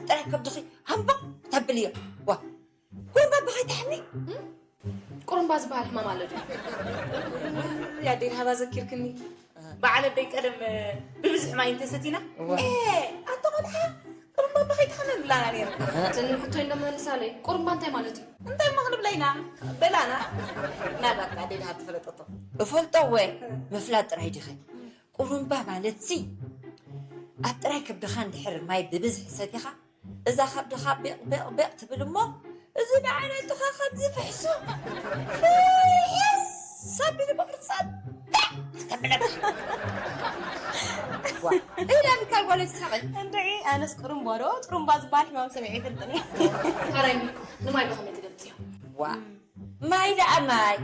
ጥራይ ከብድኺ ሃምቦቕ ተብልዮ። ዋ፣ ጎንባ ብኸይ ትሕሚ? ቁሩምባ ዝበሃል ሕማም ኣሎ ድዩ? ያደይ ሃባ ዘኪርክኒ። በዓል ኣደይ ቀደም ብብዝሒ ማይ እንተሰቲና፣ እወ። "ኤ፣ ኣቶ ቆልዓ፣ ቁሩምባ እባ ከይትሓመም" ብላና ነይሩ። እተን ሕቶይ እንደመልሳለይ፣ ቁሩምባ እንታይ ማለት እዩ? እንታይ እሞ ክንብላ ኢና? በላና። ምናልባት ኣደይ ድሃር ትፈለጠቶ። እፈልጦ እወ፣ ምፍላጥ ጥራይ ዲኺ? ቁሩምባ ማለት ሲ፣ ኣብ ጥራይ ከብድኻ እንድሕር ማይ ብብዝሒ ሰቲኻ፣ እዛ ከብድኻ ቢቕ ቢቕ ቢቕ ትብል እሞ፣ እዚ ብዓይነትኻ ከምዚ ፍሕሱ ፍሕስ ኣቢሉ ብቕርጻ ባዕ ተብለካ። ዋ፣ ኢላ ብካል ጓል ትስሕቕ። እንድዒ፣ ኣነስ ቁሩምባ ዶ ጥሩምባ ዝበሃል ሕማም ሰሚዐ ኣይፈልጥን እየ። ሓራይ ሚኮ፣ ንማይ ብኸመይ ትገልጽዮ? ዋ፣ ማይ ደኣ ማይ።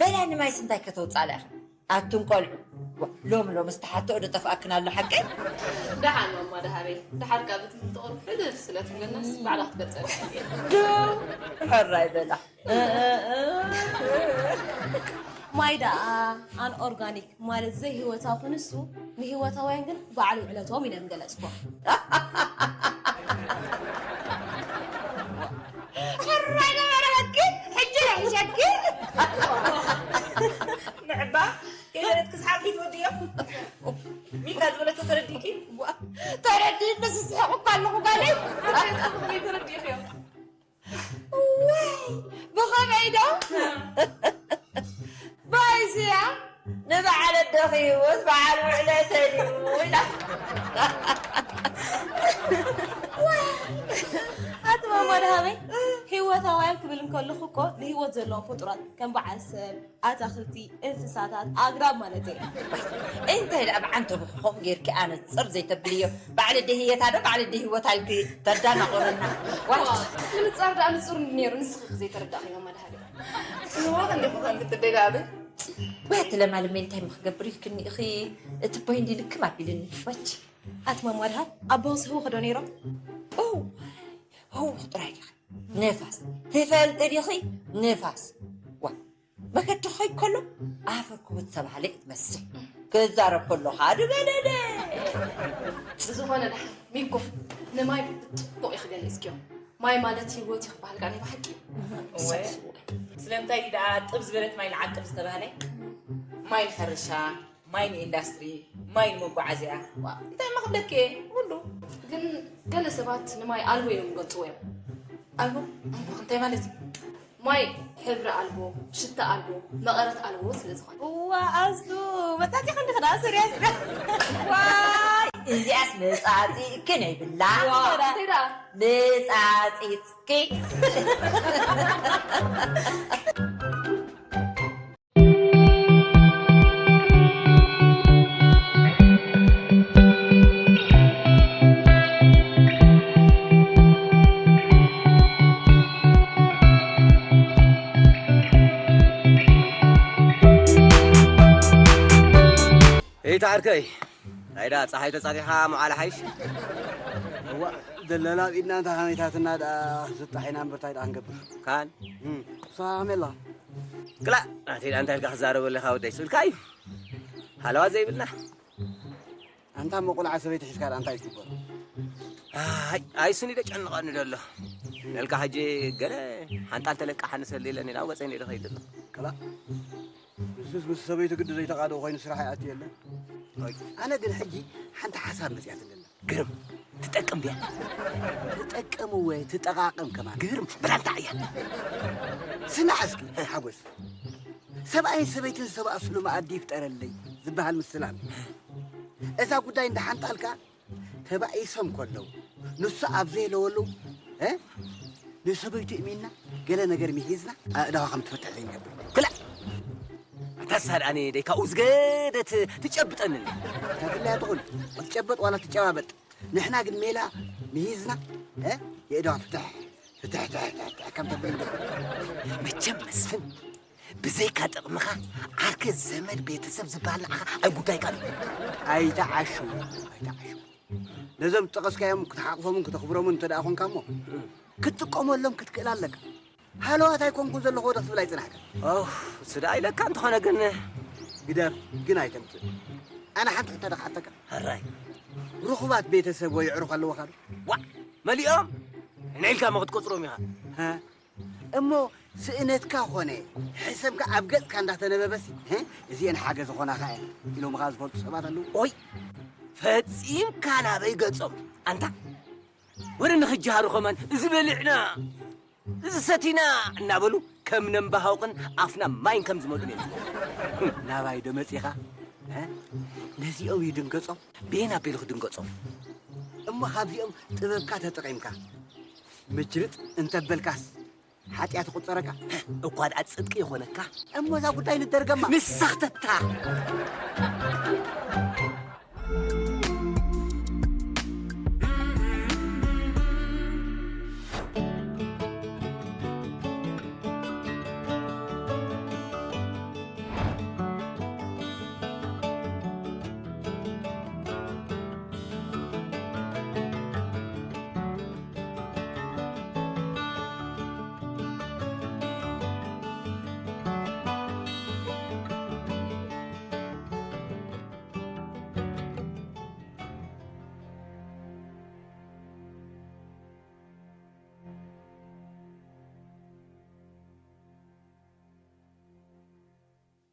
በላ ንማይስ እንታይ ከተውጻላ ኢኺ? ኣቱም ቆልዑ፣ ዋ፣ ሎሚ ሎሚ ዝተሓተኦ ዶ ጠፍኣክን ኣሎ ሓቀይ? ደሓን ማማ ደሃበይ፣ ደሓር ካብ ትምህርቲ ቁሩብ ሕድር ስለ ትብለናስ ባዕላ ክትገልጸልካ እያ። ዶ፣ ሕራይ በላ። ማይ ደኣ ኣን ኦርጋኒክ ማለት ዘይህይወታዊ ክንሱ ንህይወታውያን ግን ባዕሉ ዕለቶም ኢለ ምገለጽኮ። ሕራይ ነበረ ሕጂ፣ ሕጂ ናይ ሕሸኪ። ንዕባ ከይበለትኪ ስሓቂ ትወድዮ። ሚካ ዝበለቶ ተረዲእኪ? ተረዲእኒ፣ ስስሕቕ እኳ ኣለኹ ጓለይ። ኣንታይ ጽቡቕ ከመይ ተረዲእክዮ? ወይ፣ ብኸመይ ዶ? ባይስያ፣ ንበዓል ኣደኺ ህይወት በዓል ውዕለተ ድዩ? ኢላ። ኣቲ ማማ ደሃበይ፣ ህይወታውያን ክብል እንከለኹ እኮ ንህይወት ዘለዎም ፍጡራት ከም በዓል ሰብ፣ ኣታኽልቲ፣ እንስሳታት፣ ኣግራብ ማለት እየ። እንታይ ደኣ ብዓንተብኺ ከምኡ ጌርኪ ኣነጽር ዘይተብልዮ? በዓል ኣደ ህየታ ዶ በዓል ኣደ ህይወታ ኢልኪ ተዳናቑርና? ዋሽ። ንምጻር ደኣ ንጹር ነይሩ፣ ንስኺ ዘይተረዳእኺ ማማ ደሃበይ። ስዋ እንዲኹ ከም ክትደይ ደኣበ ወይ ትለማልመይ እንታይ ምክገብር ኢልክኒ ኢኺ? እቲ ቦይ እንዲ ልክም ኣቢልኒ። ወች። ኣቲ ማማ ደሃብ ኣቦ ዝህቡ ከዶ ነይሮም? ኦ፣ ህው ጥራይ ዲኺ? ንፋስ። ትፈልጢ ዲኺ? ንፋስ። ዋ፣ መገዲ ኾይ ከሎ ኣፈር ክቡት ዝተባህለ እዩ ትመስል። ክዛረብ ከሎ ኻዱ ገደደ። ብዝኾነ ደሓን ሚኮ ንማይ ብጥቡቕ ኢኺ ገሊጽክዮ። ማይ ማለት ህይወት እዩ ክበሃል ከኣ ናይ ብሓቂ እዩ። እወ። ስለምንታይ እዩ ደኣ ጥብ ዝበለት ማይ ንዓቅብ ዝተባህለ? ማይ ንሕርሻ፣ ማይ ንኢንዳስትሪ፣ ማይ ንመጓዓዝያ። ዋ፣ እንታይ እሞ ክብለኪ እየ? ኩሉ። ግን ገለ ሰባት ንማይ ኣልቦ ኢሎም ይገልጽዎ እዮም። ኣልቦ? ኣልቦ እንታይ ማለት እዩ? ማይ ሕብሪ ኣልቦ፣ ሽታ ኣልቦ፣ መቐረት ኣልቦ ስለ ዝኾነ። እዋ ኣሱ መጻጺ ክንዲ ክዳ ሱርያስ ዋይ፣ እዚኣስ መጻጺ እክን ይብላ። እንታይ ደኣ? መጻጺ ጽኪ። እታ ዓርከይ፣ ናይዳ ጸሓይ ተጻቲኻ መዓል ሓይሽ? እዋ፣ ደለላ ኣብ ኢድና እንተ ሃመይታትና ደኣ ዝጣሒና እምበር እንታይ ደኣ ክንገብር? ካን? እም፣ ንስኻ ከመይ ኣላ? ክላእ፣ ናተይ ደኣ እንታይ ኢልካ ክዛረበለኻ ወደይ? ስእልካ እዩ። ሃለዋ ዘይብልና። ኣንታ እሞ ቆልዓ ሰበይቲ ሒዝካ ደኣ እንታይ ትግበር? ኣይ፣ ኣይ፣ ስኒ ደጨንቐኒ ደሎ። ነልካ ሕጂ ገለ ሓንጣል ተለቃሓኒ ሰሊለኒ ናብ ወጸኒ ኢለ ኸይድ ኣሎ። ክላእ፣ ንሱስ ምስ ሰበይቱ ግዲ ዘይተቓደኦ ኮይኑ ስራሕ ይኣቱ የለን። ኣይ፣ ኣነ ግን ሕጂ ሓንቲ ሓሳብ መጽያትኒ ኣላ። ግርም፣ ትጠቅም ድያ? ትጠቅም እወ፣ ትጠቓቕም ከማን። ግርም፣ በላ እንታይ እያ? ስማዕ እስኪ ሓጎስ፣ ሰብኣይን ሰበይትን ዝተባእሱሉ መኣዲ ይፍጠረለይ ዝበሃል ምስላ ኣሎ። እዛ ጉዳይ እንዳሓንጣልካ ተባኢሶም ከለዉ ንሱ ኣብ ዘይለወሉ፣ እ፣ ንሰበይቱ እሚንና ገለ ነገር ምሂዝና ኣእዳዋ ከም ትፍትሕ ዘይንገብር። ክላእ! ኣታ ሳድኣኒ ደይ ካብኡ ዝገደት ትጨብጠኒ እንዴ? እታ ድላያ ትኹን፣ ትጨበጥ ዋላ ትጨባበጥ። ንሕና ግን ሜላ ምሂዝና፣ እ፣ የእዳዋ ፍትሕ፣ ፍትሕ፣ ትሕ፣ ትሕ፣ ትሕ ከም ተብል ንገብር። መቸም መስፍን፣ ብዘይካ ጥቕምኻ ዓርከ ዘመድ ቤተሰብ ዝበሃል ንዓኻ ኣይጉዳይካን እዩ። ኣይትዓሹ፣ ኣይትዓሹ። ነዞም ዝጠቐስካዮም ክትሓቕፎምን ክተኽብሮምን እንተ ደኣ ኾንካ እሞ፣ ክትጥቀመሎም ክትክእል ኣለካ። ሃለዋት ኣይኮንኩን ዘለኹ ወደ ክትብል ኣይጽናሕካ። ኦፍ፣ እሱ ደኣ ኢለካ እንተኾነ ግን ግደፍ፣ ግን ኣይተምጽእ። ኣነ ሓንቲ ሕቶ ደኣ ክሓተካ። ሕራይ። ርኹባት ቤተሰብ ወይ ኣዕሩኽ ኣለወኻ ዶ? ዋእ! መሊኦም? ንዒልካ እሞ ክትቆጽሮም ኢኻ። ሃ? እሞ ስእነትካ ኾነ ሕሰምካ ኣብ ገጽካ እንዳተነበበሲ፣ ህ? እዚኤን ሓገዝ ዝኾናኻ እየን ኢሎምኻ ዝፈልጡ ሰባት ኣለዉ። ኦይ! ፈጺምካ ናበይ ገጾም? ኣንታ ወረ ንኽጅሃሩ ከማን፣ እዚ በሊዕና፣ እዚ ሰቲና እናበሉ ከም ነምባሃውቅን ኣፍና ማይን ከም ዝመልኡን እዮም ዝገብሩ። ናባይ ዶ መጺኻ? እ? ነዚኦም ይድንገጾም? ቤን ኣቢሉ ክድንገጾም? እሞ ካብዚኦም ጥበብካ ተጠቒምካ ምጅርጥ እንተበልካስ ሓጢኣት ይቑጸረካ? እኳ ደኣ ጽድቂ ይኾነካ። እሞ እዛ ጉዳይ ንደርገማ። ንሳ ክተታ።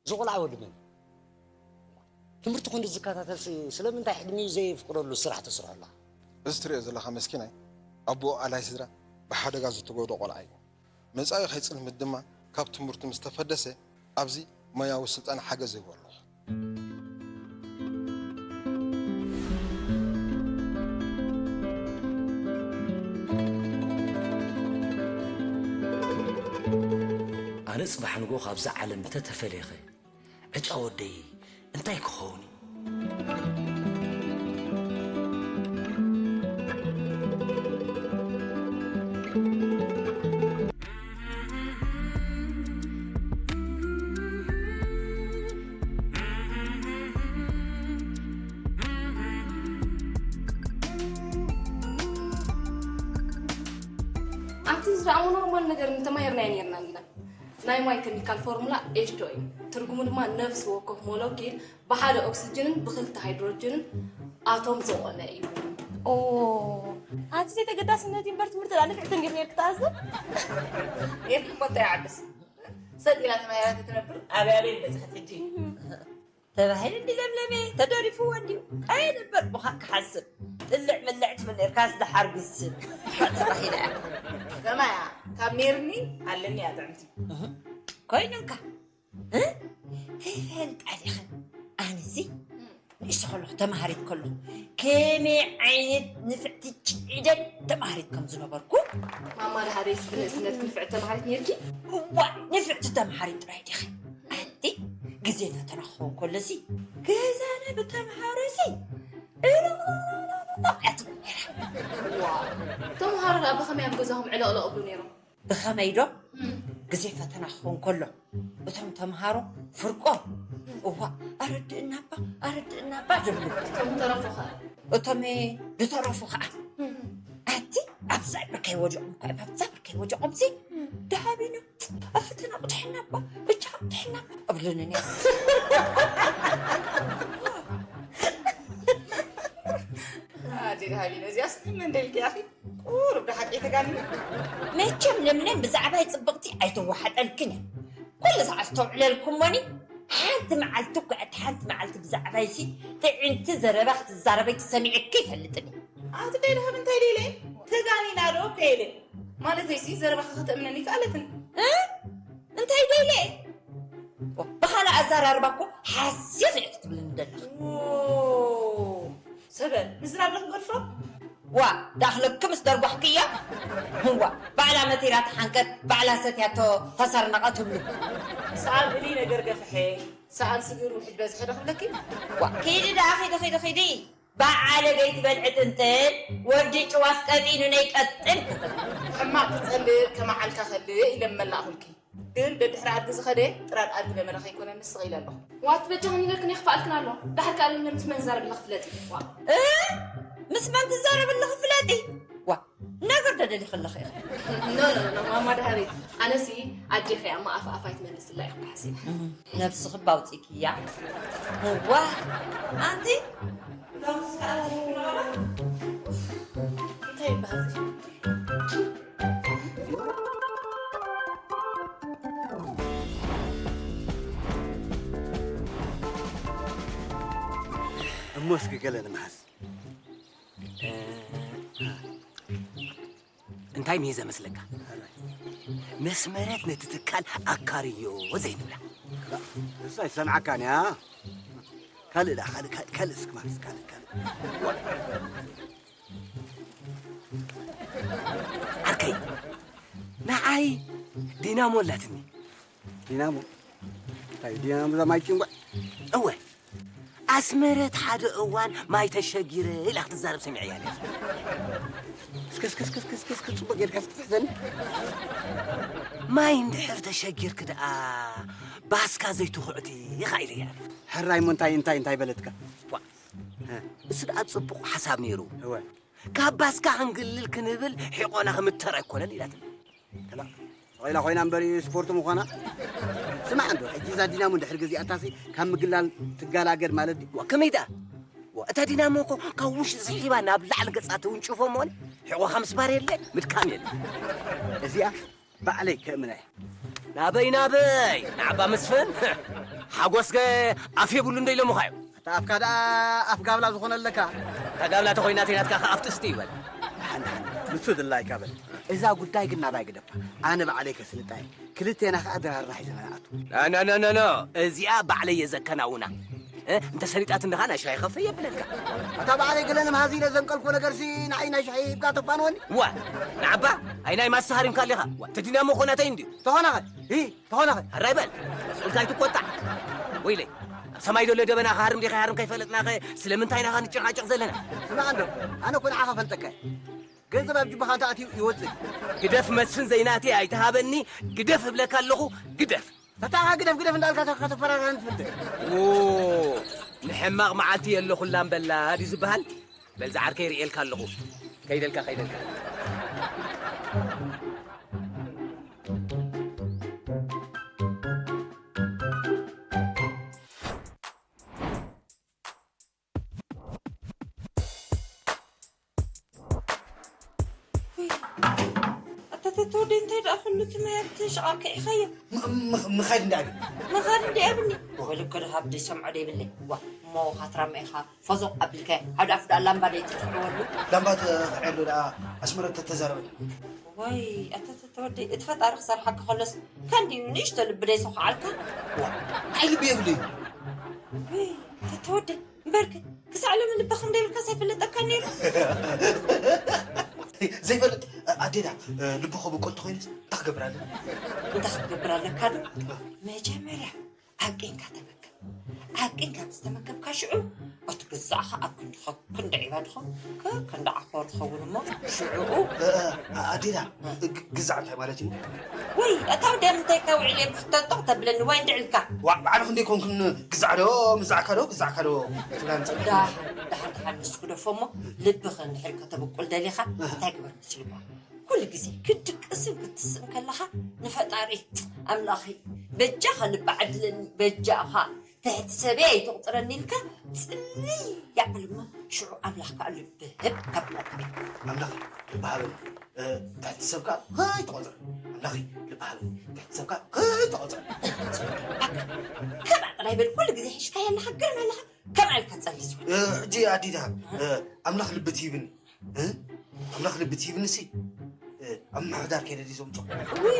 እዚ ቆልዓ ወዲ መን? ትምህርቲ ክንዲ ዝከታተልሲ ስለምንታይ ዕድሚኡ ዘየፍቅደሉ ስራሕ ተስርሖ ኣለኻ? እዚ ትሪኦ ዘለኻ መስኪናይ ኣቦኡ ኣላይ ስድራ ብሓደጋ ዝተጎድኦ ቆልዓ እዩ። መጻኢ ከይጽልምት ድማ ካብ ትምህርቱ ምስ ተፈደሰ ኣብዚ ሞያዊ ስልጠና ሓገዝ ይህቦ ኣለኹ። ኣነ ጽባሕ ንግሆ ካብዛ ዓለም እንተተፈልየኸ ዕጫ ወደይ እንታይ ክኸውን እዩ? ኣብቲ ዝረኣሞ ኖርማል ነገር እንተማሂርናዮ ነይርና እንዲና። ናይ ማይ ኬሚካል ፎርሙላ ኤች ቱ ኦ እዩ። ትርጉሙ ድማ ነፍሲ ወከፍ ሞለኪል ብሓደ ኦክስጅንን ብክልተ ሃይድሮጅንን ኣቶም ዝቖመ እዩ። ኦ፣ ኣቲ ዘይተገዳስነት እዩ እምበር ትምህርቲ ደኣ ንፍዕቲ እንዲኺ ነይርኪ ትኣዝብ። ኔርኪ እሞ እንታይ ይዓብስ? ሰጥ ኢላ ተማሂራ ተትነብር ኣበይ ኣበይ በጽሐት ሕጂ? ተባሂሉ እንዲ ለምለመ ተደሪፍዎ እንድዩ። ኣየ ነበር ብኻ ክሓስብ። ጥልዕ ምልዕ ትብል ኔርካስ ደሓር ግስብ። ተባሂላ እያ። ከማያ ካብ ኔርኒ ኣለኒ እያ ጥዕምቲ። እህ፣ ኮይኑካ። እ? ትፈልጣ ዲኽን? ኣነሲ ንእሽቶ ከለኹ ተማሃሪት ከለኹ ከመይ ዓይነት ንፍዕቲ ጭዕደት ተማሃሪት ከም ዝነበርኩ። ማማ ደሃበይስ ብንእስነትኪ ንፍዕቲ ተማሃሪት ኔርኪ? እዋ፣ ንፍዕቲ ተማሃሪት ጥራይ ዲኺ? ኣንቲ ግዜ ፈተና ክኸውን ከሎሲ ገዛና ብተምሃሮሲ ዕለቕለቕ እያ ትብል ነይራ። ዋው! ተምሃሮ ደኣ ብኸመይ ኣብ ገዛኹም ዕለቕለቕ ይብሉ ነይሮም? ብኸመይ ዶ? እም። ግዜ ፈተና ክኸውን ከሎ እቶም ተምሃሮ ፍርቆ፣ እዋ፣ ኣረድእና እባ፣ ኣረድእና እባ ዝብሉ። እቶም ዝተረፉ ኸ? እቶም ዝተረፉ ኸኣ፣ እም። ኣቲ ኣብዛ ብርከይ ወዲቖም እኮ እዮም፣ ኣብዛ ብርከይ ወዲቖምሲ እም። ደሃቢኖም። ኣብ ፈተና ኣቑድሕና እባ፣ ብቻ ኣቑድሕና እባ እብሉኒ ነይሮም። ኣቲ ደሃቢኖ፣ እዚኣስ ንመን ደልኪ ኣኺ? ቁሩብ ደሓቂ ተጋኒነ። መቸም ለምለም ብዛዕባይ ጽብቕቲ ኣይትወሓጠልክን እያ። ኩሉ ሰዓት ኣስተውዕለልኩሞኒ፣ ሓንቲ መዓልቲ እኮ እያ፣ ሓንቲ መዓልቲ ብዛዕባይሲ ጥዕምቲ ዘረባ ክትዛረበይ ተሰሚዐኪ ይፈልጥን እየ። ኣቲ ደይ ደሃብ እንታይ ደይለ? ተጋኒና ዶ ከይለ? ማለተይሲ ዘረባኺ ከተእምነኒ ይከኣለትን። እ? እንታይ ደይለ? ብኻልእ ኣዘራርባ እኮ ሓሲር እየ ክትብልኒ ደለኻ። ዎ፣ ሰበል፣ ምዝራብ ዶ ክገድፎ? ዋ፣ ዳኽለኪ ምስ ደርጓሕክያ? ዋ፣ ባዕላ መቲራ ተሓንቀት፣ ባዕላ ሰትያቶ ተሰርነቐ ትብሉ። ሰኣል እሊ ነገር ገፍሐ፣ ሰኣል ስግር ውሕድ በዝሐ ዶ ክብለኪ? ዋ፣ ኪዲ ደኣ፣ ኺዲ፣ ኺዲ፣ ኺዲ። ባዓለገይ ትበልዒ ጥንጥን፣ ወዲ ጭዋስ ቀጢኑ ነይ ቀጥን። ሕማቕ ትጸልእ ከመዓልካ ከልእ ኢለ መላእኹልኪ። ግን ደድሕሪ ኣድጊ ዝኸደ ጥራር ኣድጊ ለመደ ከይኮነ ንስቕ ኢለ ኣለኹ። ዋት በጃኽን ኢለክን የኽፍኣልክን ኣሎ። ዳሕር ከኣ ለምለም ምስ መን ትዛረብ ኣለኺ ፍለጢ። ዋ። እ? ምስ መን ትዛረብ ኣለኺ ፍለጢ? ዋ። ነገር ደደሊኺ ኣለኺ ኢኺ። ኖ፣ ኖ፣ ኖ፣ ማማ ደሃበይ። ኣነሲ ኣዴኺ እያ እሞ ኣፍ ኣፋ ኣይትመልስላ ኢኺ ሓሲበ። እም፣ ነብስኺ ባውፂኪ እያ። እዋ፣ ኣንቲ፣ ሎምስ ከኣ ትሪኺ ዶ? እንታይ ይበሃል። እሞ እስኪ ገለ ንምሓዝ። እንታይ ምሂዘ መስለካ? መስመረት ነቲ ትካል ኣካርዮ ዘይንብላ። እሱ ኣይሰምዓካን እያ። ካልእ ደኣ ካልእ ካልእ ካልእ እስኪ ማርስ ካልእ ካልእ። ዓርከይ ንዓይ ዲናሞ ኣላትኒ። ዲናሞ እንታይ ዲናሞ ዘማይ ጭንጓ እወ ኣስመረት ሓደ እዋን ማይ ተሸጊረ ኢላ ክትዛረብ ሰሚዐያ ነይረ። እስከ እስከ እስከ እስከ እስከ እስከ ጽቡቅ ጌርካ እስኪ ትሕዘኒ። ማይ እንድሕር ተሸጊርክ ደኣ ባስካ ዘይትኹዕቲ ኢኻ ኢለያ። ሕራይ እሞ እንታይ እንታይ እንታይ በለትካ? ዋ፣ እሱ ደኣ ጽቡቕ ሓሳብ ነይሩ። እወ ካብ ባስካ ክንግልል ክንብል ሒቖና ክምተር ኣይኮነን ኢላትኒ። ከላ ሰቕ ኢላ ኮይና እምበሪ ስፖርት ምዃና። ስማዕ እንዶ ሕጂ እዛ ዲናሞ እንድሕር ገዚኣታሲ ካብ ምግላል ትጋላገል ማለት ድዩ? ዋ፣ ከመይ ደኣ? ዋ፣ እታ ዲናሞ እኮ ካብ ውሽጢ ስሒባ ናብ ላዕሊ ገጻ ትውንጭፎ እሞኒ ሒቖኻ ምስባር የለ ምድካም የለ። እዚኣ ባዕለይ ከእምና እየ። ናበይ ናበይ ንዓባ መስፍን ሓጎስከ ኣፍ የብሉ እንዶ ኢሎምኻ እዮም። ኣታ ኣፍካ ደኣ ኣፍ ጋብላ ዝኾነ ኣለካ። እታ ጋብላ ተኾይና ተይናትካ ከኣ ኣፍ ጥስቲ ይበል። ደሓን ደሓን ንሱ ድላይካ በል። እዛ ጉዳይ ግን ናባይ ግደፋ። ኣነ ባዕለይ ከስልጣ እየ። ክልቴና ከኣ ድራርና ሒዘና ንኣቱ። ኖ ኖ ኖ ኖ እዚኣ ባዕለይ እየ ዘከናውና። እ፣ እንተ ሰሊጣትኒ ኸኣ ናይ ሻሂ ኸፈ የብለልካ። ኣታ ባዕለይ ገለ ንምሃዚ ኢለ ዘንቀልኩ ነገርሲ ንዓይ ናይ ሻሂ ሂብካ ተፋንወኒ። ዋ ንዓባ ኣይ ናይ ማስታ ሃሪምካ ኣለኻ። ዋ ተዲናሞ ኾናተይ እንድዩ። ተኾነኸ ሂ ተኾነኸ ኣራይ በል ስኡልካ ኣይትቆጣዕ። ወይለይ ኣብ ሰማይ ዘሎ ደበና ክሃርም ዲኻ ይሃርም ከይፈለጥናኸ ስለምንታይ ናኻ ንጭቓጭቕ ዘለና? ስማዕ እንዶ ኣነ እኮ ንዓኻ ፈልጠካ እየ። ገንዘብ ኣብ ጅባኻ እንተ ኣትዩ ይወጽእ። ግደፍ መስፍን ዘይናተይ ኣይትሃበኒ። ግደፍ እብለካ ኣለኹ ግደፍ። ተታኻ ግደፍ ግደፍ እንዳልካ ከተፈራራን ትፍትን። ዎ ንሕማቕ መዓልቲ የለኹላን በላ ድዩ ዝበሃል? በል ዝዓርከይ ርእየልካ ኣለኹ። ከይደልካ ከይደልካ። ኣታ ተተወደይ እንታይ ደኣ ኩሉ እቲ ማያት ተሸቓልካ ኢኻዮ? ምኻድ እንዳ ኣብኒ። ምኻድ እንዳ ኣብኒ? ወለኮ ደሃብ ደይ ሰምዖ ደይብለይ። ዋ እሞ ኻትራማ ኢኻ ፈዞቕ ኣቢልካዮ። ሓደ ኣፉ ደኣ ላምባ ደይ ትርሕዕወሉ? ላምባ ተኽዕሉ ደኣ ኣስመረት ተተዛረበት። ወይ ኣታ ተተወደይ እቲ ፈጣሪ ክሰርሓካ ከሎስ ከንድዩ ንእሽቶ ልቢ ደይ ሰኹዓልካ? ዋ ኣይ ልቢ የብለይ። ወይ ተተወደይ እምበርከ ክሳዕ ሎሚ ልቢ ከም ዘይብልካስ ኣይፍለጠካን ነይሩ። ዘይፈልጥ ኣዴና ልቢ ከብቆል ተኮይነስ እንታይ ክገብር ኣለኒ? እንታይ ክትገብር ኣለካ ዶ? መጀመርያ ዓቂንካ ተመከብ። ዓቂንካ ምስ ተመከብካ ሽዑ እቲ ግዛዕኻ ኣብ ክንድኻ ክንዲ ዒባ ድኾን ከ ክንዲ ዓኾር ኸውን እሞ ሽዑኡ ኣዴና ግዛዕ እንታይ ማለት እዩ? ወይ ኣታ ወዲ ምንታይ ከውዒል እየ ብሕተቶ ክተብለኒ ወይ እንድዒ ኢልካ። ዋዕ ባዕልኺ እንደ ኮንክን ግዛዕ ዶ ምዛዕካ ዶ ግዛዕካ ዶ ትብላኒ ጸኒሕኪ። ደሓን ደሓን ደሓን ንሱ ክደፎ እሞ ልብኺ እንድሕር ከተብቁል ደሊኻ እንታይ ግበር መሲልካ? ኩሉ ግዜ ክትድቅስን ክትስእን ከለኻ ንፈጣሪ ኣምላኸይ በጃኻ ልቢ ዓድለኒ በጃኻ ትሕቲ ሰበይ ኣይትቑጽረኒ ኢልካ ጽልይ ያብል እሞ ሽዑ ኣምላኽ ከኣ ልቢ ህብ ከብለካ። ኣምላኽ ልቢ ሃበኒ ትሕቲ ሰብ ከኣ ከይትቖጽር ኣምላኸይ ልቢ ሃበኒ ትሕቲ ሰብ ከኣ ከይትቖጽር። ከምኣ ጥራይ በል ኩሉ ግዜ ሒዝካዮ ኣለኻ ግርም ኣለኻ ከምኣ ኢልካ ትጸሊ ዝብል። ሕጂ ኣዲዳ ኣምላኽ ልቢ ትሂብኒ ኣምላኽ ልቢ ትሂብንሲ ኣብ ምሕዳር ከይደ ድዩ ዘምጾ? ውይ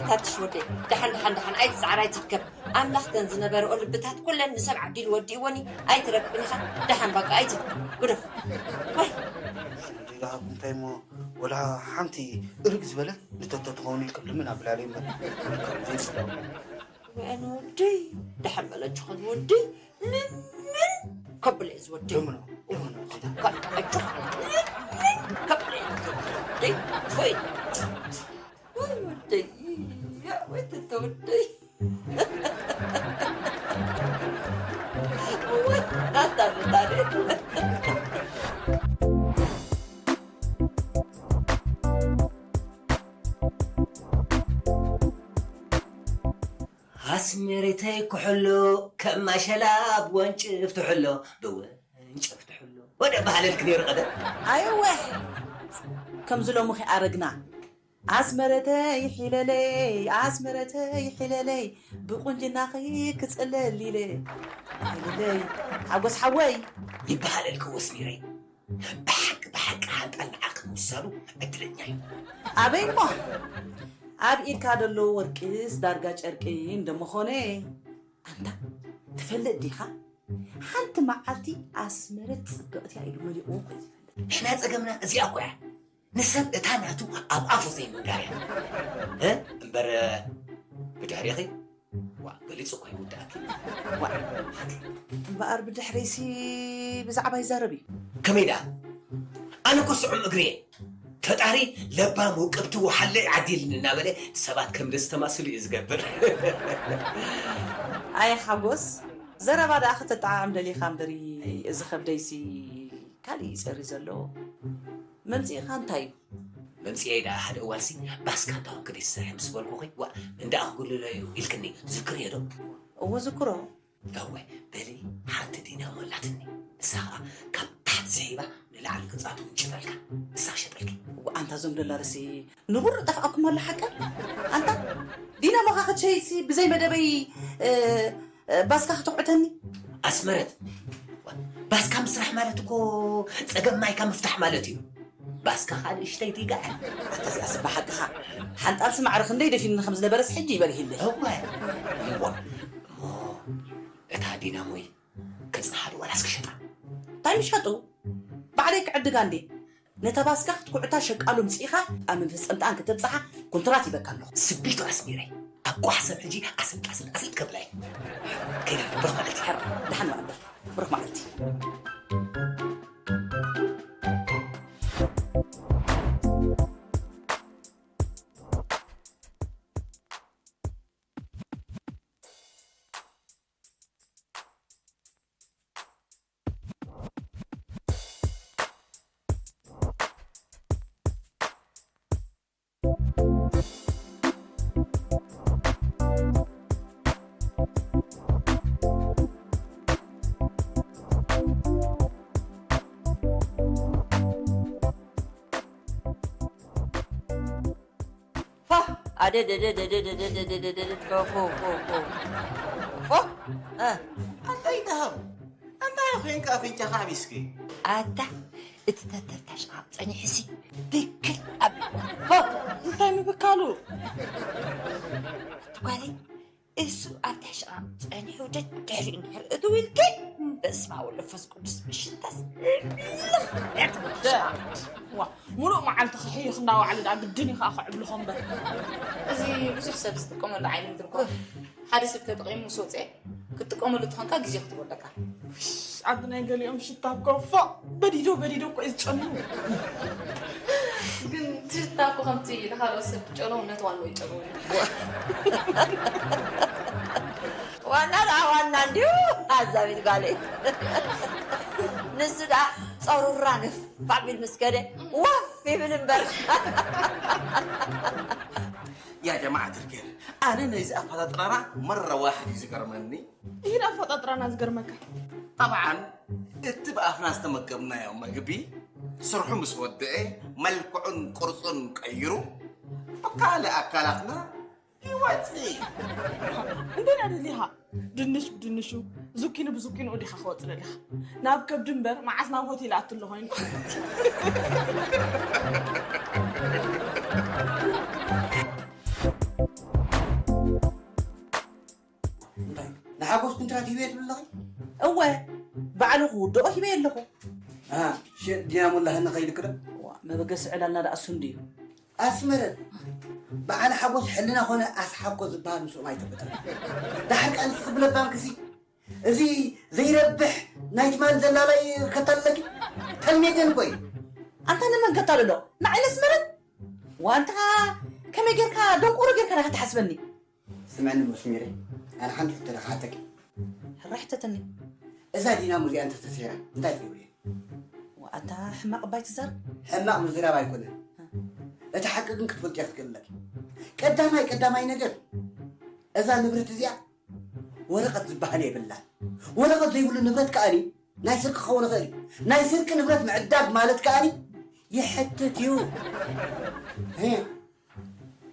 ታትሽ ወደይ ደሓን ደሓን ደሓን ኣይትጽዓር ኣይትድከም። ኣምላኽ ተን ዝነበርኦ ልብታት ኩለን ንሰብ ዓዲሉ ወዲእወን እዩ ኣይትረክብን ኢኻ። ደሓን ባቃ ኣይትድከም ግደፎ። ዋይ እንታይ እሞ ወላ ሓንቲ እርግ ዝበለ ንተቶ ትኸውን ኢልኩም ልምን ኣብላለ እምበር ከምዚ ይብሎ። ወያን ወደይ ደሓን በለችኾን ወደይ ልምን ከብል እየ ዝወደይ። ልምኖ ልምኖ ኣጆኻ ልምን ከብል እየ ዝወደይ። ወይ ወይ ወደይ ወይ ተተወደይ ወይ ናታ ምጣኔት ኣስመሬተይ ክሕሎ ከም ማሸላ ብወንጭፍ ትሕሎ ብወንጭፍ ትሕሎ ወደ ባህለልክ ነይሩ ቀደም። ኣይወ ከምዚ ሎምኺ ኣረግና ኣስመረተይ ሒለለይ ኣስመረተይ ሒለለይ ብቁንጅናኺ ክጽለል ኢለ ሒለለይ ሓጎስ ሓወይ ይበሃለልኪ ወስሚረይ። ብሓቂ ብሓቂ ሓንጣል ንዓኺ ምውሳዱ ዕድለኛ እዩ። ኣበይ እሞ ኣብ ኢድካ ዘሎ ወርቅስ ዳርጋ ጨርቂ እንደምኾነ ኣንታ ትፈልጥ ዲኻ ሓንቲ መዓልቲ ኣስመረት ጽብቕቲ እያ ኢሉ መሊቕዎ እኮ እዩ ዝፈልጥ ንሕና ጸገምና እዚኣ እኮ እያ ንሰብ እታ ናቱ ኣብ ኣፉ ዘይምንጋር እያ እ እምበር ብድሕሪኺ ዋ ገሊጹ እኮ ይውድኣኪ ዋ እምበኣር ብድሕሪሲ ብዛዕባ ይዛረብ እዩ ከመይ ደኣ ኣነ እኮ ስዑም እግሪ እየ ፈጣሪ ለባም ውቅብቲ ወሓለይ ዓዲልኒ እናበለ ሰባት ከም ደስተማስሉ እዩ ዝገብር ኣይ ሓጎስ ዘረባ ደኣ ከተጠዓዕም ደሊኻ እምበሪ እዚ ከብደይሲ ካልእ ይጸሪ ዘሎ መምጽኢኻ እንታይ እዩ መምጽኤይ ደኣ ሓደ እዋንሲ ባስካ እንዳ ኮንክሪት ዝሰርሐ ምስ በልኩኺ ዋ እንዳ ክጉልሎ እዩ ኢልክኒ ዝክርዮ ዶ እዎ ዝክሮ እወ በሊ ሓንቲ ዲናሞ ኣላትኒ እሳ ኸዓ ካብ ታሕቲ ስሒባ ንላዕሊ ቅርጻ ትውንጭፈልካ እሳ ክሸጠልኪ እወ ኣንታ ዞም ዶላርሲ ንቡር ጠፍኣኩም ኣሎ ሓቀ ኣንታ ዲናሞኻ ክትሸይሲ ብዘይ መደበይ ባስካ ክትኹዕተኒ ኣስመረት ባስካ ምስራሕ ማለት እኮ ፀገም ማይካ ምፍታሕ ማለት እዩ ባስካ ከዓ ንእሽተይ ትይጋዕ ኣተዚኣስ ብሓቅኻ ሓንጣልሲ ማዕረ ክንደይ ደፊንኒ ከም ዝነበረስ ሕጂ ይበርሂለይ እወ እሞ እሞ እታ ዲናሞይ ክፅንሓ ዶ ዋላስ ክሸጣ እንታይ ምሸጡ ባዕለይ ክዕድጋ እንዴ ነታ ባስካ ክትኩዕታ ሸቃሎ ምፅኢኻ ኣብ መንፈስ ፀምጣን ከተብፅሓ ኮንትራት ይበካ ኣለኹ። ስቢቱ ኣስሚረ ኣብ ቋሕ ሰብ ሕጂ ኣሰልጥ ኣሰልጥ ኣሰልጥ ከብላ እየ። ከይደ ብሩኽ መዓልቲ። ሕራ ደሓን ዋዕላ ብሩኽ መዓልቲ። ፋ ኣደደደደደደደደደደደ ፎ ፎ ፎ ፎ ፎ እ ኣንታይ ደሃብ እንታይ ኮይንካ ኣፍንጫኻ ኣቢስኪ ኣታ እቲ ተተርታሽ ኣብ ጸኒሕሲ ብክል ኣብ ፎ እንታይ ምብካሉ ትጓለይ እሱ ኣብ ታሽቓ ጸኒሑ ደድሕሪኡ እንድሕር እትው ኢልኪ፣ በስመ ኣብ ወወልድ ወመንፈስ ቅዱስ ምሽታስ እልኽ እያ ትብል። ዋ፣ ሙሉእ መዓልቲ ክሕይኽ እንዳወዓለ ደኣ ግድን እዩ ከኣ ክዕብልኾ እምበር። እዚ ብዙሕ ሰብ ዝጥቀመሉ ዓይነት ምድሪ እኮ ሓደ ሰብ ተጠቒሙ ምስ ወፅኤ ክትጥቀመሉ ተኾንካ ግዜ ክትህቦ ኣለካ። ዓዲ ናይ ገሊኦም ሽታ እኮ ፎእ በዲዶ በዲዶ እኮ እዩ ዝጨኑ። ግን ትሽታ እኮ ከምቲ ንኻልኦት ሰብ ትጨኑ ነቲ ዋንኡ ይጨኑ። ዋና ደኣ ዋና እንድዩ ኣዛቢት ጓለይ ንሱ ደኣ ጸሩራ ንፍ ኣቢል ምስ ከደ ዋፍ ይብል እምበር يا جماعة الخير أنا نيزي أفضل ترى مرة واحد يزقر مني ይህን ኣፈጣጥራና ዝገርመካ ጠብዓን እቲ ብኣፍና ዝተመገብናዮ መግቢ ስርሑ ምስ ወደአ መልክዑን ቅርፁን ቀይሩ ብካልእ ኣካላትና ይወፅእ እንዴና ደሊኻ ድንሽ ብድንሹ ዙኪኒ ብዙኪንኡ ዲኻ ክወፅእ ደሊኻ ናብ ከብዲ እምበር መዓስ ናብ ሆቴል ኣትሎ ኮይኑ እንታይ ንሓጎስ ኩንትራት ሂበ ትብል ኣለኺ? እወ ባዕሉ ክውድኦ ሂበ ኣለኹ። ኣሃ፣ ሽእ ዲና ሞላህኒ ኸይልክ ዶ? እዋ፣ መበገሲ ዕላልና ደኣ እሱ እንድዩ። ኣስመረት፣ በዓል ሓጎስ ሕልና ኾነ ኣስሓኮ ዝበሃል ምስኦም ኣይተፈጥረ። ዳሕር ከኣ ንስኺ ብለባምክሲ እዚ ዘይረብሕ ናይ ትማል ደላላይ ከታልለኪ ተልሜደን እኮ እዩ። ኣንታ ንመን ከታልሎ? ንዓይ ነስመረት? ዋንታ ከመይ ጌርካ ደንቆሮ ጌርካ ዲኻ ትሓስበኒ? ስምዕኒ ሙስሚረይ፣ ኣነ ሓንቲ ሕቶ ዶ ክሓተኪ? ሕራይ ሕተተኒ። እዛ ዲናሞ እዚኣ እንተተሰይራ እንታይ ትገብርያ? ዋእ ኣታ ሕማቕ እባ ኣይትዛረብ። ሕማቕ ምዝራብ ኣይኮነን። እቲ ሓቂ ግን ክትፈልጥዮ ክትክእል ኣለኪ። ቀዳማይ ቀዳማይ ነገር እዛ ንብረት እዚኣ ወረቐት ዝበሃል የብላን። ወረቐት ዘይብሉ ንብረት ከኣኒ ናይ ስርቂ ክኸውን ይኽእል እዩ። ናይ ስርቂ ንብረት ምዕዳግ ማለት ከኣኒ ይሕትት እዩ። እ?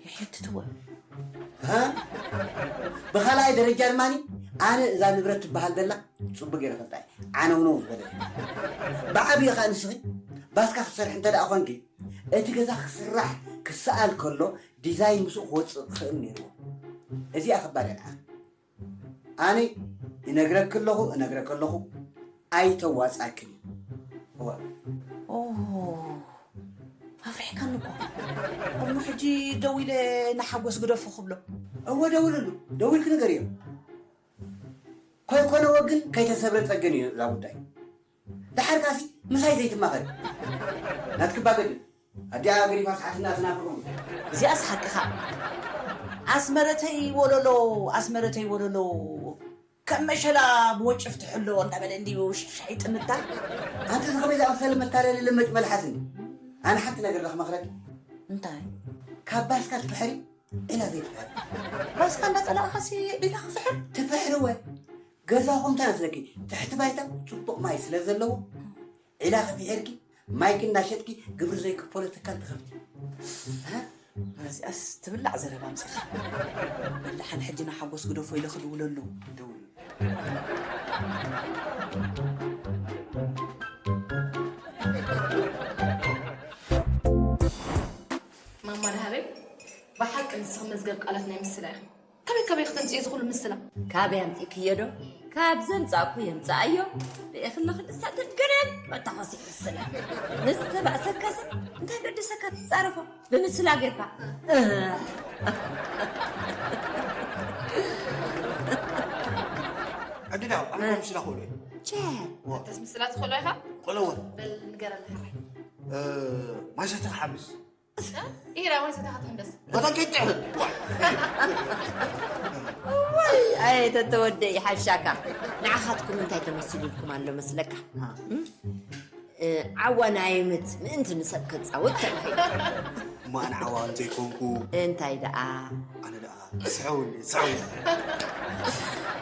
ይሕትትዎ። እ? ብኻልኣይ ደረጃ ድማ ኣነ እዛ ንብረት ትበሃል ዘላ ጽቡቅ ገይረ ፈልጣ እየ። ዓነውነው ዝበለ እዩ። ብዓብዩ ኸኣ ንስኺ ባስካ ክትሰርሒ እንተ ደኣ ኾንኪ፣ እቲ ገዛ ክስራሕ ክሰኣል ከሎ ዲዛይን ምስኡ ክወጽእ ክኽእል ነይርዎ። እዚኣ ከባድ እያ ንዓኺ። ኣነ ይነግረኪ ኣለኹ፣ እነግረኪ ኣለኹ፣ ኣይተዋጻክን እዩ። እዋ። ኦ፣ ኣፍሪሕካኒ እኮ። እሞ ሕጂ ደዊለ ንሓጎስ ግደፎ ክብሎ። እወ፣ ደውልሉ፣ ደዊልኪ ንገርዮ። ከይኮነዎ ግን ከይተሰብረ ጸገን እዩ እዛ ጉዳይ። ደሓር ካሲ ምሳይ ዘይትማኸሪ። ናትኪ ባገድል። ኣዲኣ ገሪፋ ሰሓትና ስናፍቕም። እዚኣስ ሓቅኻ። ኣስመረተይ ወለሎ፣ ኣስመረተይ ወለሎ፣ ከም መሸላ ብወጭፍ ትሕሎ እንዳበለ እንዲዩ ሻይ ጥምታ። ኣንቲ ዝኸመይ ዝኣመሰለ መታለሊ ልመጭ መልሓስ እንዲ። ኣነ ሓንቲ ነገር ዶ ክመኽረኪ? እንታይ? ካብ ባስካ ትፍሕሪ፣ ዒላ ዘይትፍሕሪ። ባስካ እንዳጸላእኻሲ ዒላ ክፍሕር? ትፍሕሪ ወ? ገዛኹም እንታይ መስለኪ? ትሕቲ ባይታ ጽቡቕ ማይ ስለ ዘለዎ፣ ዒላ ከፊሕርኪ፣ ማይኪ እናሸጥኪ፣ ግብሪ ዘይክፈሎ ትካል ትኸፍቲ። እ? እዚኣስ ትብላዕ ዘረባ ኣምጺኻ። በል ደሓን ሕጂ ንሓጎስ ግደፎ ኢለ ክድውለሉ። ደውል። ማማ ደሃበይ፣ ብሓቂ ንስኺ መዝገብ ቃላት ናይ ምስላ ኢኺ። ካበይ ካበይ ክተምጽኢ እዚ ኩሉ ምስላ? ካበይ ኣምጺእክዮ ዶ? ካብ ዘምጻእኩ የምጻኣዮ። ርኢኽኒ ክልሳ ተገደል መታኾሲ ምስላ። ንዝተባእሰካሲ እንታይ ገደሰካ ትጻረፎ? ብምስላ ጌርካ። ኣድዳ፣ ኣነ ምስላ ክእሎ እየ። ቸ። ዋ። እንተስ ምስላ ትኽእሎ ኢኻ? ክእሎ እውን። በል ንገረና ሕራይ። እ፣ ማይ ሰተኻ ሓምስ። እ? ኢራ ማይ ሰተኻ ትሕምበስ። በጣም ከይትጥዕም። ዋይ፣ ኣይ፣ ተተወደ ይሓሻካ። ንዓኻትኩም እንታይ ተመሲሉልኩም ኣሎ መስለካ? እ? እ፣ ዓዋ ናይ ምት ምእንቲ ንሰብ ከጻውት ተባሂሉ። እሞ ኣነ ዓዋ እንተይኮንኩ? እንታይ ደኣ? ኣነ ደኣ ስሕውኒ፣ ስሕውኒ።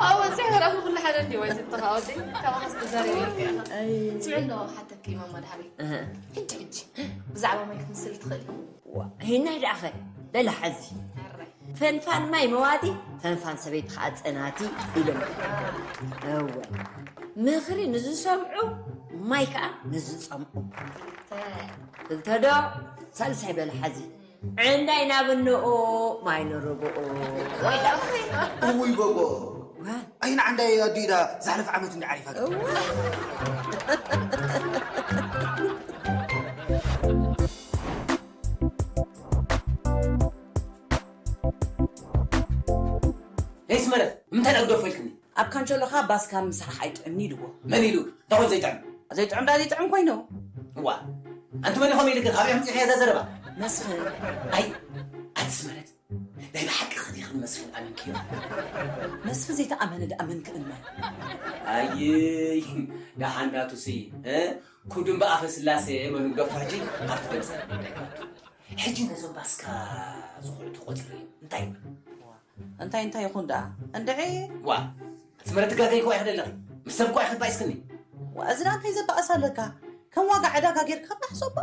ኣዎ፣ ስሕው ረኣኹ ኩሉ ሓደ እንዲ ወይ ትተኻ ወዲ፣ ካባኻ ዝተዛረበ ኢልካ ኢኻ። ኣይ። ስምዒ ኣለዎ ክሓተኪ ማማ ደሃበይ። እህ። ሕጂ፣ ሕጂ፣ ብዛዕባ ማይ ክትምስል ትኽእሊ? ዋ፣ ሂናይ ደኣኸ? በላ ሓዚ። ኣረ። ፈንፋን ማይ መዋቲ፣ ፈንፋን ሰበይቲ ኸኣ ጸናቲ ኢሎም። እወ። ምኽሪ ንዝሰምዑ፣ ማይ ከኣ ንዝጸምኡ። ክልተ። ክልተ ዶ? ሳልሳይ በል ሓዚ። ዕንዳይ ናብ እንኡ፣ ማይ ንርብኡ። እውይ ጎጎ። ዋ። ኣይና ዕንዳይ ኣዲዳ፣ ዝሓለፈ ዓመት እንዲ ዓሪፋ። እዋ። ሄይ ስመረት፣ ንምንታይ ደኣ ግደፎ ኢልክኒ? ኣብ ካንቸሎኻ ባስካ ምስራሕ ኣይጥዕምኒ ኢልዎ። መን ኢሉ? እንታይ ኮይኑ ዘይጥዕም? ዘይጥዕም ደኣ ዘይጥዕም ኮይኑ። እዋ፣ ኣንቲ መን ኢኹም ኢልኪ? ካበይ ኣምጺእኽያ እዛ ዘረባ? መስፍን። ኣይ፣ ኣቲ ስመረት፣ ናይ ብሓቂ ኸዲኽን መስፍን ኣሚንክዮ? መስፍን ዘይተኣመነ ደኣ መን ክእመን? ኣይይ፣ ደሓን ናቱሲ፣ እ? ኩዱ እምበኣፈ ስላሴ መኑ ግደፎ ሕጂ ኣብቲ ገንዘብ እንዳይካቱ። ሕጂ ነዞም ባስካ ዝኹዕቱ ቆጺረ እዮም። እንታይ ይብል? እንታይ እንታይ ይኹን ደኣ? እንድዒ። ዋ፣ ኣቲ ስመረት ትጋገይ እኮ ኢኺ ዘለኺ። ምስ ሰብ እኮ ኢኺ ትባኢስክኒ። ዋ፣ እዝና እንታይ ዘባእስ ኣለካ? ከም ዋጋ ዕዳጋ ጌርካ ናሕሰቦ።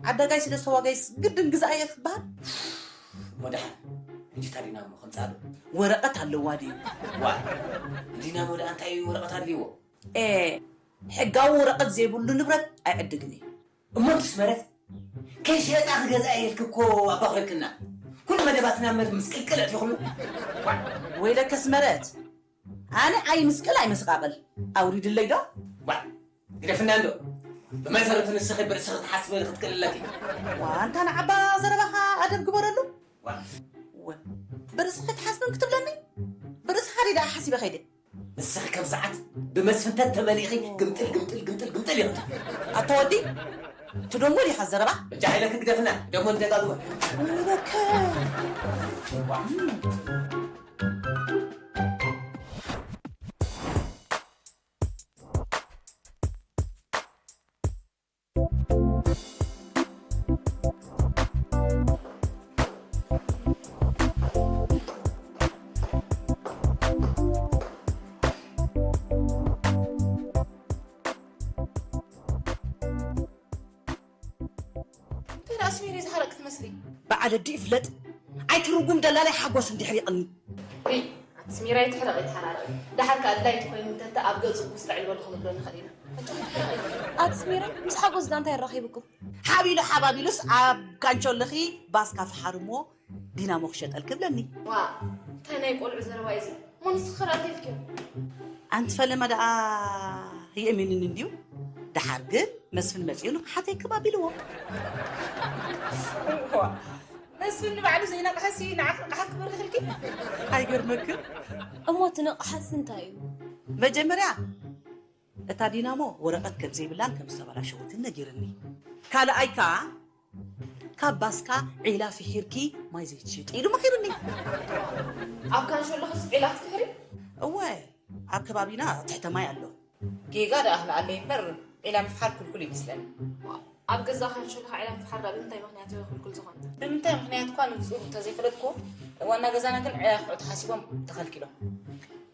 ዓዳጋይ ስለ ዝተዋጋይስ ግድን ግዛእ እየ ክበሃል? እሞ ደሓን፣ ሕጂ ታዲና እሞ ከምጻሉ። ወረቐት ኣለዋ ድዩ? ዋ፣ ዲናሞ ደኣ እንታይ እዩ ወረቐት ኣድልይዎ? ኤ፣ ሕጋዊ ወረቐት ዘይብሉ ንብረት ኣይዕድግን እዩ። እሞ ኣንቲ ስመረት፣ ከይሸጣ ክገዝኣ ኢልኪ እኮ ኣባኺርክና። ኩሉ መደባትና መድ ምስቅልቅል ኣእቲኹሉ። ዋ። ወይለከ ስመረት፣ ኣነ ኣይምስቅል ኣይመስቃቅል። ኣውሪድለይ ዶ? ዋ፣ ግደፍና እንዶ። ብመሰረቱ ንስኺ ብርእስኺ ክትሓስቢ ክትክእል ኣለኪ። ዋ፣ ኣንታ ንዓባ ዘረባኻ ኣደብ ግበረሉ። ዋ። ወ-፣ ብርእስኺ ትሓስብን ክትብለኒ? ብርእስኻ ደኣ ሓሲበ ከይደ። ንስኺ ከም ሰዓት ብመስፍን ተተመሊእኺ ግምጥል፣ ግምጥል፣ ግምጥል፣ ግምጥል ኢኺ። ኣታ ወዲ፣ ትደንጎ ዲኻ ዘረባ? በጃ ሓይለኪ ግደፍና፣ ደሞ ንደጋግሞ። ወይለከ። ኣስሚሪ ዝሓረቅ ክትመስሊ። በዓል ኣዲ ይፍለጥ። ኣይትርጉም ደላላይ ሓጎስ እንዲሕሪቕኒ። ይ ኣስሚራ ይትሕረቕ ይተሓራረቕ። ደሓር ከኣ ኣድላይ ተኮይኑ እንተተ ኣብ ገጹ ውስጥ ዕልበሉ ክንብሎ ንኽእል ኢና። ኣስሚራ ምስ ሓጎስ ዳንታ የራኺብኩም? ሓቢሉ ሓባቢሉስ ኣብ ካንቾ ኣለኺ ባስካ ፍሓርሞ ዲናሞ ክሸጠልኪ ብለኒ። ዋ እንታይ ናይ ቆልዑ ዘረባ እዩ እዚ? እሞ ንስኺ ኸ እንታይ ኢልክዮ? ኣንቲ ፈለማ ደኣ የእሚንን እንድዩ። ደሓር ግን መስፍን መጺኡ ንቕሓተይ ክባቢልዎ። መስፍን ንባዕሉ ዘይነቕሐሲ ንዓኺ ንቕሓት ክበርኽልኪ? ኣይገርመክን? እሞ እቲ ንቕሓትሲ እንታይ እዩ? መጀመርያ እታ ዲናሞ ወረቐት ከም ዘይብላን ከም ዝተበላሸወትን ነጊርኒ። ካልኣይ ከኣ ካብ ባስካ ዒላ ፍሒርኪ ማይ ዘይትሸጢ ኢሉ መኺርኒ። ኣብ ካንሾ ኣለኽስ ዒላ ትፍሕሪ? እወ ኣብ ከባቢና ትሕተ ማይ ኣሎ። ጌጋ ደኣ ክልኣለይ እምበር ዒላ ምፍሓር ክልኩል ይመስለኒ። ኣብ ገዛ ካንሾ ኣለኻ ዒላ ምፍሓር ደኣ ብምንታይ ምኽንያት እዩ ክልኩል ዝኾነ? ብምንታይ ምኽንያት እኳ ንጹር እንተዘይፈለጥኩ ዋና ገዛና ግን ዕላፍዑ ተሓሲቦም ተኸልኪሎም።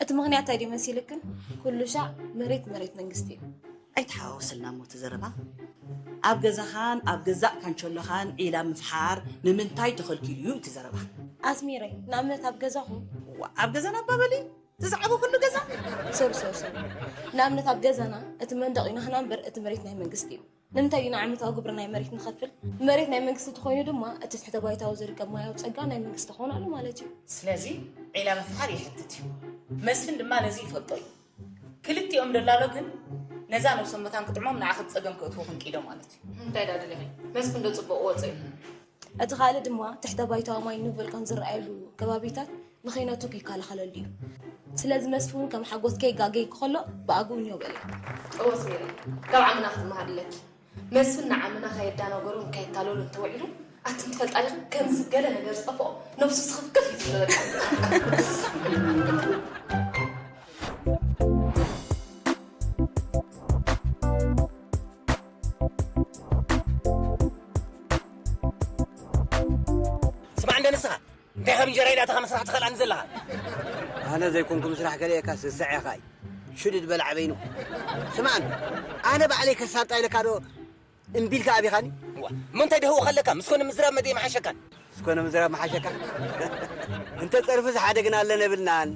እቲ ምኽንያት እንታይ ድዩ መሲልክን? ኩሉ ሻዕ መሬት መሬት መንግስቲ እዩ። ኣይተሓዋወሰልና እሞ እቲ ዘረባ። ኣብ ገዛኻን ኣብ ገዛእ ካንቸሎኻን ዒላ ምፍሓር ንምንታይ ተኸልኪሉ እዩ እቲ ዘረባ? ኣስሚረይ፣ ንኣብነት ኣብ ገዛኹም? ዋ፣ ኣብ ገዛና ኣባበሊ ዝዛዕበ ኩሉ ገዛ። ሶሪ ሶሪ ሶሪ። ንኣብነት ኣብ ገዛና እቲ መንደቕ እዩ ናህና እምበር እቲ መሬት ናይ መንግስቲ እዩ። ንምንታይ ዲና ዓመታዊ ግብሪ ናይ መሬት ንኸፍል? መሬት ናይ መንግስቲ ተኾይኑ ድማ እቲ ትሕተ ባይታዊ ዝርከብ ማያዊ ጸጋ ናይ መንግስቲ ክኾን ኣሎ ማለት እዩ። ስለዚ ዒላ ምፍሓር ይሕትት እዩ። መስፍን ድማ ነዚ ይፈልጦ እዩ። ክልቲኦም ደላሎ ግን ነዛ ነብሶም መታን ክጥዕሞም ንዓኺ ብጸገም ከእትዎ ክንቂዶ ማለት እዩ። እንታይ ዳ ደሊኺ? መስፍን ዶ ጽቡቕ ወጸ እዩ? እቲ ካልእ ድማ ትሕተ ባይታዊ ማይ ንብ ቮልካን ዝረኣየሉ ከባቢታት ንኸይነቱግ ይከላኸለሉ እዩ። ስለዚ መስፍን ከም ሓጎስ ከይጋገይ ከሎ ብኣግኡ እኒኦ በልዮ። እወ ስሜረ፣ ካብ ዓምና ክትመሃር ኣለኪ። መስፍን ንዓምና ከየዳናገሩን ከየታለሉን ተወዒሉ ኣትን ትፈልጣ ዲኺ ከምዚ ገለ ነገር ዝጠፍኦ ነብሱ ዝኽፍክፍ እዩ ዝብለካ። ስማዕ እንደ ንስኻ እንታይ ከም እንጀራ ኢላትኻ መስራሕ ትኸልኣኒ ዘለኻ? ኣነ ዘይኮንኩ ምስራሕ ከልእየካ ስስዕ ኢኻ እዩ ሽድድ በል ዓበይኑ። ስማዕ እንዶ ኣነ ባዕለይ ከሳጣ ኢለካ ዶ እምቢ ኢልካ ኣቢኻኒ? እዋ እሞ እንታይ ደህኡ ከለካ ምስ ኮነ ምዝራብ መደይ መሓሸካን? ምስ ኮነ ምዝራብ መሓሸካ? እንተ ጸርፊ ዝሓደግና ኣለነ የብልናን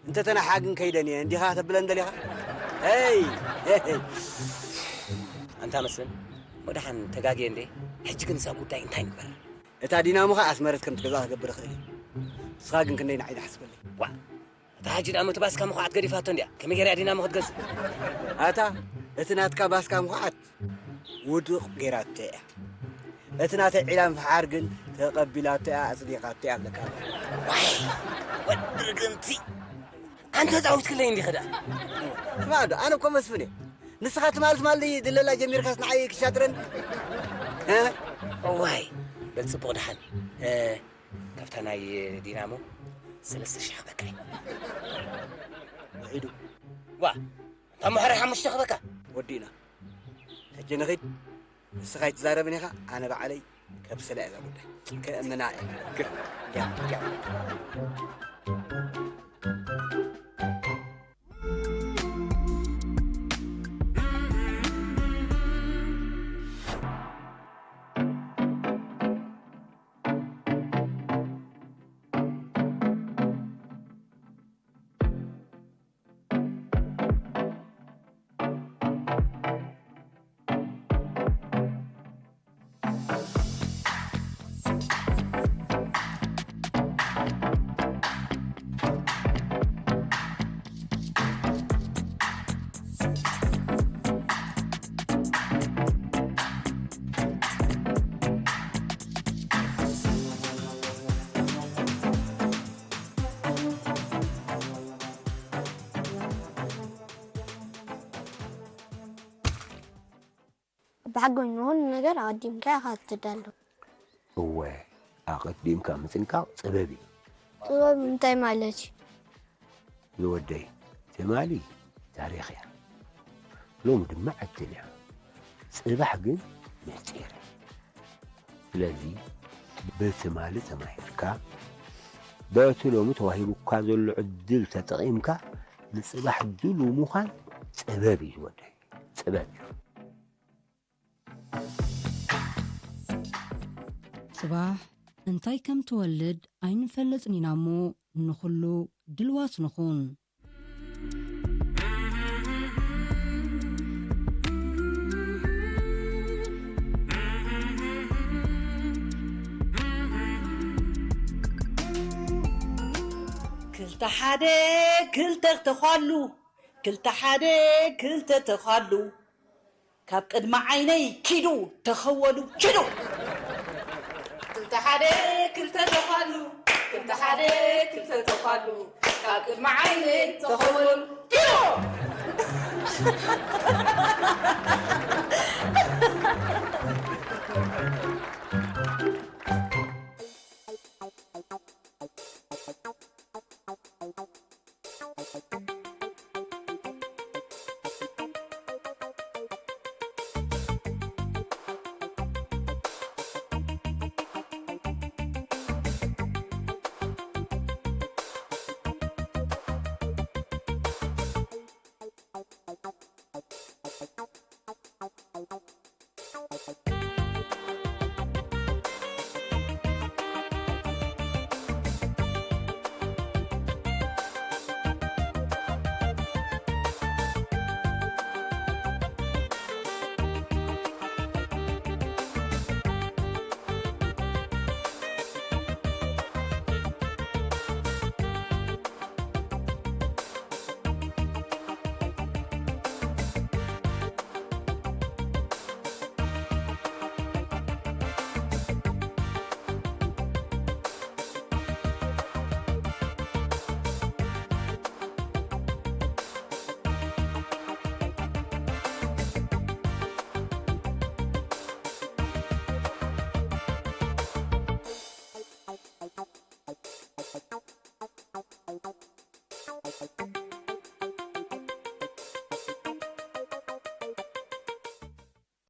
እንተ ተነሓግን ከይደን እየ እንዲኻ ተብለን ደሊኻ? ሄይ ሄይ ኣንታ መስፍን እሞ ደሓን ተጋግየ እንዴ? ሕጂ ግን እዛ ጉዳይ እንታይ ንግበር? እታ ዲናሞኻ ኣስመረት ከም ትገዝኣ ክገብር እኽእል እየ። ንስኻ ግን ክንደይ ንዓይ ደሓስበለይ። ዋእ! እታ ሕጂ ደኣ መቱ ባስካ ምኹዓት ገዲፋቶ እንድያ። ከመይ ገይራ እያ ዲናሞ ክትገዝእ? ኣታ እቲ ናትካ ባስካ ምኹዓት ውዱቕ ገይራቶ እያ። እቲ ናተይ ዒላ ምፍሓር ግን ተቐቢላቶ እያ ኣጽዲቓቶ እያ እብለካ ኣለኹ። ዋይ! ወዲ ርግምቲ! ኣንተ ጻዊትክለይ እንዲኺ ደኣ። ስማዕ ዶ ኣነ እኮ መስፍን እየ። ንስኻ ትማል ትማል ድለላ ጀሚርካስ ንዓይ ክሻጥረኒ? እ? እዋይ በል ጽቡቕ ደሓን እ፣ ካብታ ናይ ዲናሞ ሰለስተ ሽሕ ክበካ እዩ። ውሒዱ ዋ እታ ምሕራይ ሓሙሽተ ክበካ። ወዲእና ሕጂ ንኺድ ንስኻ ኣይትዛረብን ኢኻ ኣነ ባዕለይ ከብስላ እየ እዛ ጉዳይ ከእምና እየ። ብሓቂ ኮይኑ ንኹሉ ነገር ኣቐዲምካ ኢኻ ትዳሎ። እወ፣ ኣቐዲምካ ምጥንቃቕ ጥበብ እዩ። ጥበብ እንታይ ማለት እዩ? ዝወደይ፣ ትማሊ ታሪኽ እያ፣ ሎሚ ድማ ዕድል እያ፣ ጽባሕ ግን ምስጢር እዩ። ስለዚ ብትማሊ ተማሂርካ፣ በቲ ሎሚ ተዋሂቡካ ዘሎ ዕድል ተጠቒምካ ንጽባሕ ድሉው ምዃን ጥበብ እዩ ዝወደይ፣ ጥበብ እዩ። ጽባሕ እንታይ ከም ትወልድ ኣይንፈልጥን ኢና እሞ፣ ንኹሉ ድልዋት ንኹን። ክልተ ሓደ ክልተ ተዃሉ፣ ክልተ ሓደ ክልተ ተዃሉ፣ ካብ ቅድሚ ዓይነይ ኪዱ ተኸወሉ ኪዱ። ክልተ ሓደ ክልተ ተዃሉ፣ ክልተ ሓደ ክልተ ተዃሉ፣ ካብ ቅድሚ ዓይነይ ተኸወሉ ኪዱ።